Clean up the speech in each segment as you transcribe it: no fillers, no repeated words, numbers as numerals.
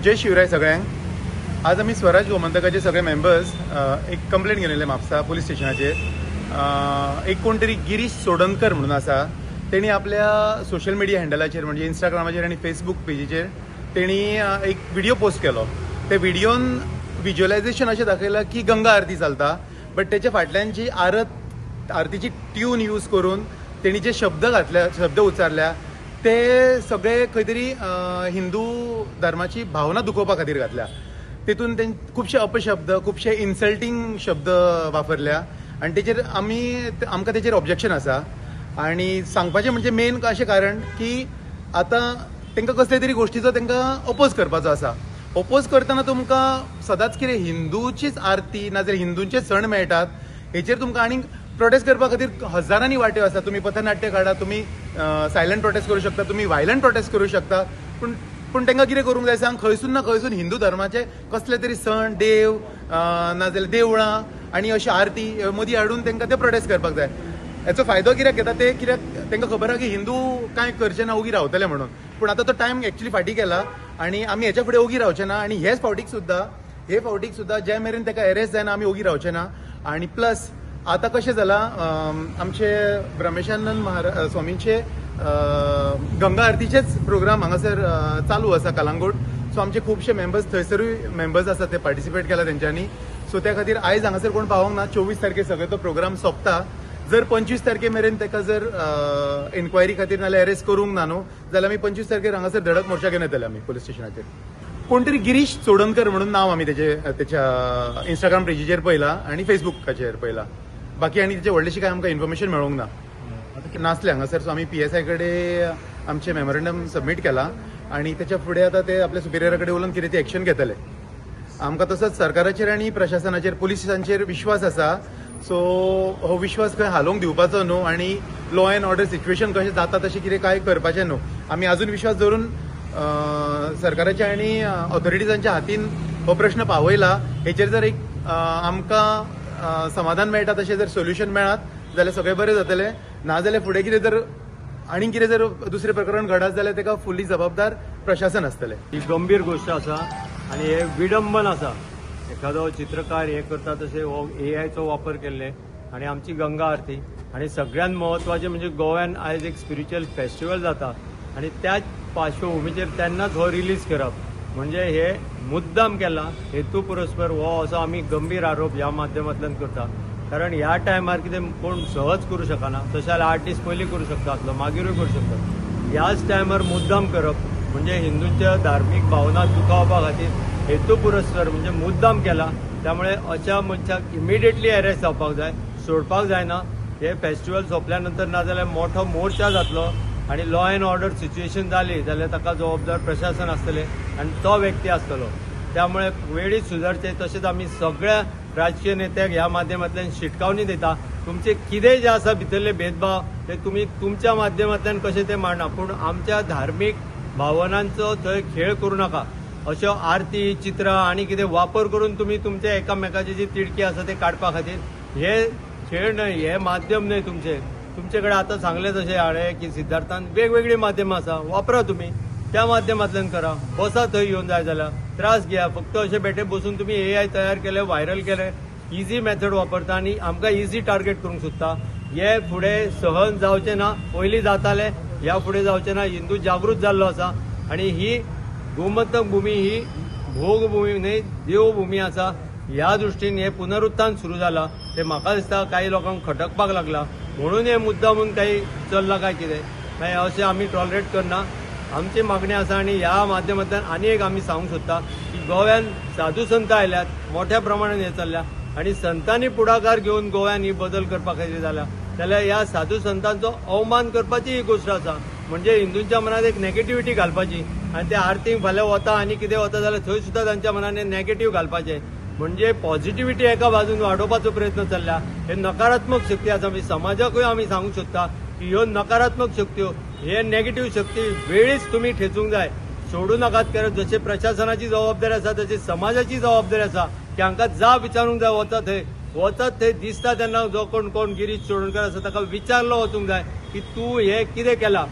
जय शिवराय सगळ्यांक. आज आमी स्वराज गोमंतकाचे सगळे मेंबर्स एक कंप्लेंट घेवन येयले म्हापसा पुलीस स्टेशनाचेर. एक कोण तरी गिरीश चोडणकर म्हणून आसा, तेणी आपल्या सोशल मिडिया हँडलाचेर म्हणजे इंस्टाग्रामाचेर आनी फेसबूक पेजीचेर तेणी एक व्हिडिओ पोस्ट केलो. ते व्हिडियोन विज्युअलायझेशन अशें दाखयलां की गंगा आरती चलता, बट तेच्या फाटल्यान जी आरतीची ट्यून यूज करून तेणी जे शब्द घातल्या, शब्द उच्चारल्या, ते सगळे खंय तरी हिंदू धर्माची भावना दुखोवपा खातीर घातल्या. तेतून तें खुबशे अपशब्द, खुबशे इन्सल्टींग शब्द वापरल्या आनी तेचेर आमकां तेचेर ऑब्जेक्शन आसा. आनी सांगपाचें म्हणजे मेन अशें कारण की आतां तांकां कसले तरी गोश्टीचो तांकां अपोज करपाचो आसा. अपोज करतना तुमकां सदांच कितें हिंदूचीच आरती नाजाल्यार हिंदूंचे सण मेळटात हेचेर तुमकां आनीक प्रोटेस्ट करपा खातीर हजारांनी वाट्यो आसा. तुमी पथनाट्य काडा, तुमी सायलंट प्रोटेस्ट करूं शकता, तुमी वायलंट प्रोटेस्ट करूं शकता, पूण तांकां कितें करूंक जाय सांग? खंयसून ना खंयसून हिंदू धर्माचे कसले तरी सण, देव नाजाल्यार देवळां आनी अशी आरती मदीं हाडून तांकां ते प्रोटेस्ट करपाक जाय. हेचो फायदो कित्याक घेता ते? कित्याक तांकां खबर आहा की हिंदू कांय करचे ना, ओगी रावतले म्हणून. पूण आतां तो टायम एक्चुली फाटीं गेला आनी आमी हेच्या फुडें ओगी रावचे ना. आनी हेच फावटीक सुद्दां, हे फावटीक सुद्दां जे मेरेन ताका एरेस्ट जायना आमी ओगी रावचे ना. आनी प्लस आतां कशें जालां, आमचे ब्रह्मेशानंद महाराज स्वामींचे गंगा आरतीचेच प्रोग्राम हांगासर चालू आसा कलांगूट. सो आमचे खुबशे मेंबर्स थंयसरूय मेंबर्स आसा, ते पार्टिसिपेट केला तेंच्यांनी. सो त्या खातीर आयज हांगासर कोण पावोंक ना. 24 तारखेर सगळो तो प्रोग्राम सोंपता. जर 25 तारखे मेरेन ताका जर इन्क्वायरी खातीर नाल्यार अरेस्ट करूंक ना न्हू जाल्यार आमी 25 तारखेर हांगासर धडक मोर्चा घेवन येतले आमी पुलीस स्टेशनाचेर. कोण तरी गिरीश चोडणकर म्हणून नांव आमी तेचे तेच्या इंस्टाग्राम पेजीचेर पळयलां आनी फेसबुकाचेर पळयलां. बाकी आनी तेचे व्हडलेशी कांय आमकां इन्फॉर्मेशन मेळोंक ना, नासले हांगासर. सो आमी पीएसआय कडेन आमचें मेमोरेंडम सबमीट केलां आनी तेच्या फुडें आतां ते आपल्या सुपिरियरा कडेन उलोवन कितें ती एक्शन घेतले. आमकां तसोच सरकाराचेर आनी प्रशासनाचेर, पुलिसांचेर विश्वास आसा. सो हो विश्वास खंय हालोवंक दिवपाचो न्हू आनी लॉ एंड ऑर्डर सिच्युएशन कशें जाता तशें कितें कांय करपाचें न्हू. आमी अजून विश्वास दवरून सरकाराच्या आनी ऑथॉरिटीजांच्या हातीन हो प्रश्न पावयला. हेचेर जर एक आमकां समाधान मेळटा तशें जर सोल्युशन मेळत जाल्यार सगळें बरें जातलें. नाजाल्यार फुडें कितें जर आनीक कितें जर दुसरें प्रकरण घडत जाल्यार ताका फुल्ली जबाबदार प्रशासन आसतलें. ही गंभीर गोश्ट आसा आनी हे विडंबन आसा. एखादो चित्रकार हे करता तशें हो एआयचो वापर केल्ले आनी आमची गंगा आरती. आनी सगळ्यांत म्हत्वाचें म्हणजे गोव्यान आयज एक स्पिरिच्युअल फेस्टिवल जाता आनी त्याच पार्श्वभुमीचेर तेन्नाच हो रिलीज करप म्हणजे हे मुद्दाम केला, हेतू पुरस्पर हो असो आमी गंभीर आरोप ह्या माध्यमांतल्यान करता. कारण ह्या टायमार कितें कोण सहज करूं शकना. तशें जाल्यार आर्टिस्ट पयलीं करूं शकता आसलो, मागीरूय करूं शकता. ह्याच टायमार मुद्दाम करप म्हणजे हिंदूंच्या धार्मीक भावना दुखावपा खातीर हेतू पुरस्पर म्हणजे मुद्दाम केला. त्यामुळे अशा मनशाक इमिडिएटली अरेस्ट जावपाक जाय, सोडपाक जायना. हे फेस्टिवल सोंपल्या नंतर नाजाल्यार मोठो मोर्चा जातलो आनी लॉ एंड ऑर्डर सिच्युएशन जाली जाल्यार ताका जबाबदार प्रशासन आसतलें आनी तो व्यक्ती आसतलो. त्यामुळे वेळीच सुदारचे. तशेंच आमी सगळ्या राजकीय नेत्यांक ह्या माध्यमांतल्यान शिटकावणी दिता, तुमचे कितेंय जे आसा भितरले भेदभाव ते तुमी तुमच्या माध्यमांतल्यान कशें ते मांडा, पूण आमच्या धार्मीक भावनांचो थंय खेळ करूं नाका. अश्यो आरती, चित्रां आनी कितें वापर करून तुमी तुमच्या एकामेकाची जी तिडकी आसा ते काडपा खातीर हे खेळ न्हय, हे माध्यम न्हय तुमचे. तुमचे कडेन आतां सांगलें तशें हाणें की सिद्धार्थान वेगवेगळीं माध्यमां आसा, वापरा तुमी, त्या माध्यमांतल्यान करा. बसा थंय येवन जाय जाल्यार त्रास घेया. फक्त अशें बेठे बसून तुमी एआय तयार केले, व्हायरल केले, इजी मेथड वापरता आनी आमकां इजी टार्गेट करूंक सोदता. हे फुडें सहन जावचें ना. पयलीं जातालें, ह्या फुडें जावचें ना. हिंदू जागृत जाल्लो आसा आनी ही गोमंतक भूमी ही भोगभूमी न्हय, देवभूमी आसा. ह्या दृश्टीन हे पुनरुत्थान सुरू जाला ते म्हाका दिसता काही लोकांक खटकपाक लागला म्हणून हे मुद्दा म्हणून काही चल्ला काय कितें. मागीर अशें आमी टॉलरेट करना. आमची मागणी आसा आनी ह्या माध्यमांतल्यान आनी एक आमी सांगूंक सोदता की गोव्यान साधू संत आयल्यात, मोठ्या प्रमाणान हे चल्ल्या आनी संतांनी पुढाकार घेवन गोव्यान ही बदल करपा खातीर जाल्या जाल्यार ह्या साधू संतांचो अवमान करपाची ही गोश्ट आसा. म्हणजे हिंदूंच्या मनात एक नॅगेटिव्हिटी घालपाची आनी ते आरतींक फाल्यां वता आनी कितें वता जाल्यार थंय सुद्दां तांच्या मनान नॅगेटीव घालपाचें. म्हणजे पॉझिटिव्हिटी एका बाजून वाडोवपाचो प्रयत्न चल्ला. हे नकारात्मक शक्ती आसा. म्हणजे समाजाकूय आमी सांगूंक सोदता की ह्यो नकारात्मक शक्त्यो, हे नॅगेटीव शक्ती वेळीच तुमी ठेचूंक जाय, सोडू नाकात. कारण जशें प्रशासनाची जबाबदारी आसा तशी समाजाची जबाबदारी आसा की हांकां जाब विचारूंक जाय. वचत थंय दिसता तेन्ना जो कोण कोण गिरीश चोडणकर आसा ताका विचारलो वचूंक जाय की तूं हें कितें केलां.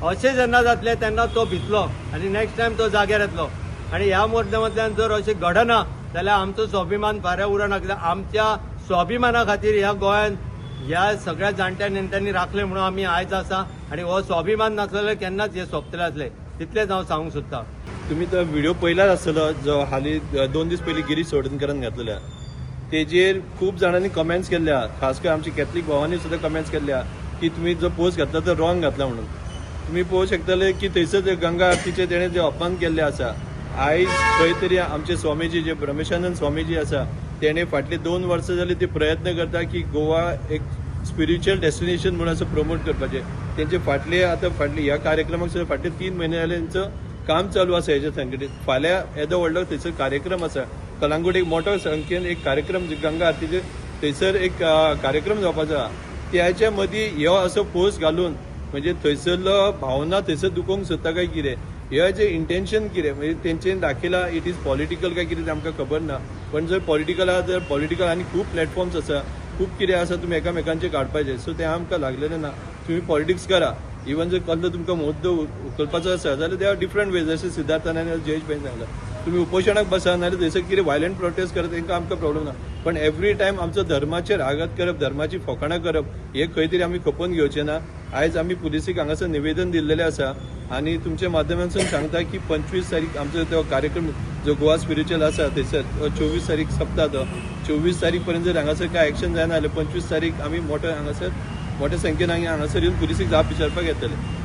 अशें जेन्ना जातलें तेन्ना तो भितलो आनी नेक्स्ट टायम तो जाग्यार येतलो. आनी ह्या माध्यमांतल्यान जर अशें घडना जाल्यार आमचो स्वाभिमान फाल्यां उरना, कित्याक आमच्या स्वाभिमाना खातीर ह्या गोंयान ह्या सगळ्या जाणट्या नेणट्यांनी राखलें म्हणून आमी आयज आसा. आनी हो स्वाभिमान नासलो जाल्यार केन्नाच हें सोंपतलें आसलें, तितलेंच हांव सांगूंक सोदतां. तुम्ही तो व्हिडिओ पयलाच आसतलो जो हाली 2 दीस पयलीं गिरीश चोडणकरान घातलेल्या. तेजेर खूब जाणांनी कमेंट्स केल्ल्या, खास कर आमच्या कॅथलीक भावांनी सुद्दां कमेंट्स केल्ल्या की तुम्ही जो पोस्ट घातला तो रॉंग घातला म्हणून. तुम्ही पळोवंक शकतले की थंयसर जे गंगा आरतीचे तेणे जे अपमान केल्ले आसा, आयज खंय तरी आमचे स्वामीजी जे ब्रह्मेशानंद स्वामीजी आसा, तेणे फाटली 2 वर्सां जाली ते प्रयत्न करता की गोवा एक स्पिरिच्युअल डेस्टिनेशन म्हणून असं प्रमोट करपाचें. तेंचे फाटले आतां फाटले ह्या कार्यक्रमाक सुद्दां फाटले 3 म्हयने जाले तेंचो काम चालू आसा. हेच्या संघटीत फाल्यां येदो व्हडलो थंयसर कार्यक्रम आसा. कलांगूट एक मोठो संख्येन एक कार्यक्रम, गंगा आरतीचे थंयसर एक कार्यक्रम जावपाचो आहा. त्याच्या मदीं ह्यो असो पोस्ट घालून म्हणजे थंयसरलो भावना थंयसर दुखोवंक सोदता काय कितें, हे जे इंटेन्शन कितें, म्हणजे तेंच्यानी दाखयला, it is political काय कितें तें आमकां खबर ना. पण जर पॉलिटिकल आहा तर पॉलिटिकल आनी खूब प्लॅटफॉर्म्स आसा, खूब कितें आसा तुमी एकामेकांचे काडपाचें. सो तें आमकां लागलेलें ना. तुमी पॉलिटिक्स करा, इवन जर कसलो तुमकां मुद्दो उखलपाचो आसा जाल्यार they are different ways. जशें सिद्धार्थान आनी जयेश भाईन सांगलां, तुमी उपोशणाक बसा, नाजाल्यार थंयसर कितें वायलंट प्रोटेस्ट करा, तांकां आमकां प्रॉब्लम ना. पण एवरी टायम आमचो धर्माचेर आघात करप, धर्माची फकाणां करप, हे खंय तरी आमी खपोवन घेवचे ना. आयज आमी पुलिसीक हांगासर निवेदन दिल्लेलें आसा आनी तुमच्या माध्यमांतसून सांगता की 25 तारीख आमचो तो कार्यक्रम जो गोवा स्पिरिच्युअल आसा थंयसर, 24 तारीख सोंपता. तो 24 तारीख पर्यंत जर हांगासर कांय एक्शन जायना जाल्यार 25 तारीख आमी मोठे हांगासर मोठ्या संख्येन आमी हांगासर येवन पुलिसीक जाप विचारपाक येतले.